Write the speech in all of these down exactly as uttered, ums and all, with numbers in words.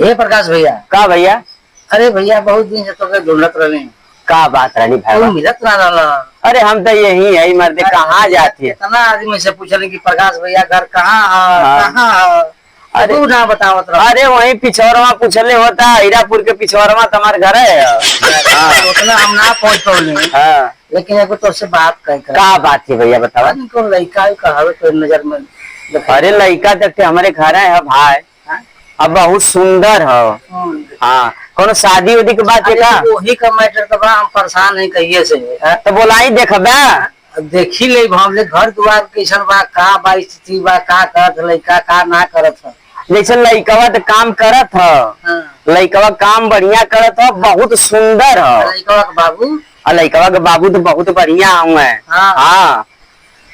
ए प्रकाश भैया। का भैया? अरे भैया, बहुत दिन से तोके ढूंढत रहनी। का बात रहनी भाई? तू मिलत ना रहला। अरे हम तो यही है मर्दे, अरे कहाँ जाती है? कितना आदमी से पूछले कि प्रकाश भैया घर कहाँ है, हाँ। कहाँ है? अरे तू ना बतावत रह। अरे वही पिछोरवा पूछले होता, हीरापुर के पिछोरवा तुम्हार घर है। हाँ। उतना हम ना पहुँच पौले। हाँ। लेकिन एगो तोसे बात कहे के। का बात है भैया, बतावा। अरे को लइका ही कहावे तो नजर में देखे। अरे लइका देखते हमारे घर है भाई। हाँ? अब बहुत सुंदर हो। हम्म। हाँ, कोनो शादी उदी के बात है अरे, का? तो वही का मैटर तो बा, हम परेशान हैं कहिए से। हाँ? तो बोलाई देखबा। हाँ, अब देखी ले, हम ले घर दुआर कैसन बा, का बा स्थिति बा, का करत है लइका, का ना करत है। जैसे लइकवा तो काम करत ह, हाँ। लइकवा काम बढ़िया करत ह, बहुत सुंदर ह। लइकवा के बाबू? और लइकवा के बाबू तो बहुत बढ़िया हुए। हाँ। हाँ।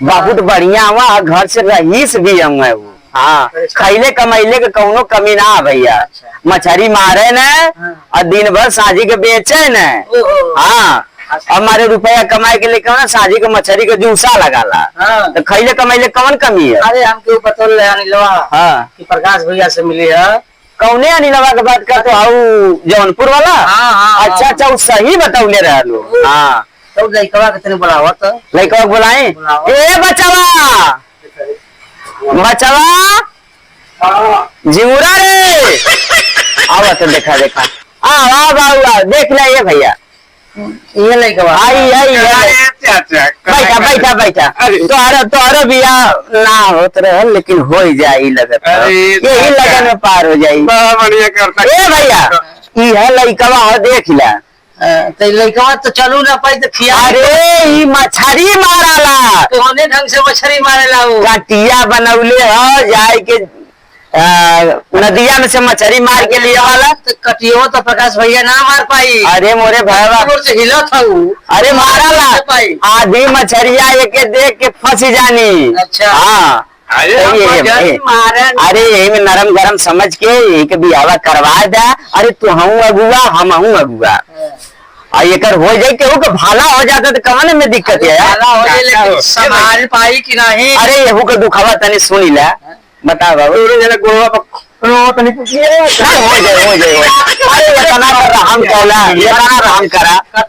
बहुत हाँ। बढ़िया हुआ, घर से रईस भी हुए वो। हाँ। अच्छा। खैले कमैले के कौनो कमी ना है भैया। अच्छा। मछरी मारे न, हाँ। और दिन भर साँझी के बेचे न। ओहो। हाँ। अच्छा। और मारे रुपया कमाए के लिए कौन साँझी के मछरी के जूसा लगाला। हाँ। तो खैले कमैले कौन कमी है? अरे हम क्यों बतौल रहे अनिलवा हाँ। कि प्रकाश भैया से मिली है। कौने अनिलवा के बात करते हो? जौनपुर वाला? हाँ, हाँ, अच्छा, हाँ। अच्छा, वो सही बतौले रहलो। हाँ। तो लइकवा के तनी बुलावा तो। लइकवा के बुलाए? बुलावा। ए बचवा! बचवा! हाँ। जिउरा रे! आवा तो देखा, देखा। आ, आ, आ, आ, देख ले ये भैया। ये लइकवा। आई, आई, आई। अरे चाचा, बैठा, कहाँ बैठा, बैठा। अरे। तोहरा, तोहरा बियाह ना होत रहल, लेकिन हो ही जाई लगत है। अरे यही चाचा। लगन में पार हो जाई। बड़ा बढ़िया करता। ए भैया, हाँ। ई है लइकवा हो, देख ले। अ, त लइकवा तो चलू ना पाई तो खिया। अरे, ई मछरी माराला। कौने ढंग से मछरी मारेला वो? कटिया बनौले ह, जाए के, अ, नदिया में से मछरी मार के लिए वाला। तो कटियो तो प्रकाश भैया ना मार पाई। अरे मोरे भाईवा। जोर से हिलत हऊ। अरे माराला। मार पाई। आधी मछरिया एके देख के फंसी जानी। अच्छा। हाँ। अरे तो हम ये, भजन ये, मारन। अरे यही में नरम गरम समझ के यही के बियाह करवा दे। अरे तू हूँ अगुआ, हम हूँ अगुआ। हाँ। आ एकर हो जाए, केहू के भला हो जाता तो कवन में दिक्कत अरे है यार? भला हो जाए, लेकिन संभाल पाई कि नहीं? अरे यहू के दुखवा तनी सुनी ले। हाँ। बता बाबू। दोनों जना गोड़वा पर रो तनी। ना, हो जाए, हो जाए, हो जाए। अरे इतना तो रहम करा, इतना रहम करा।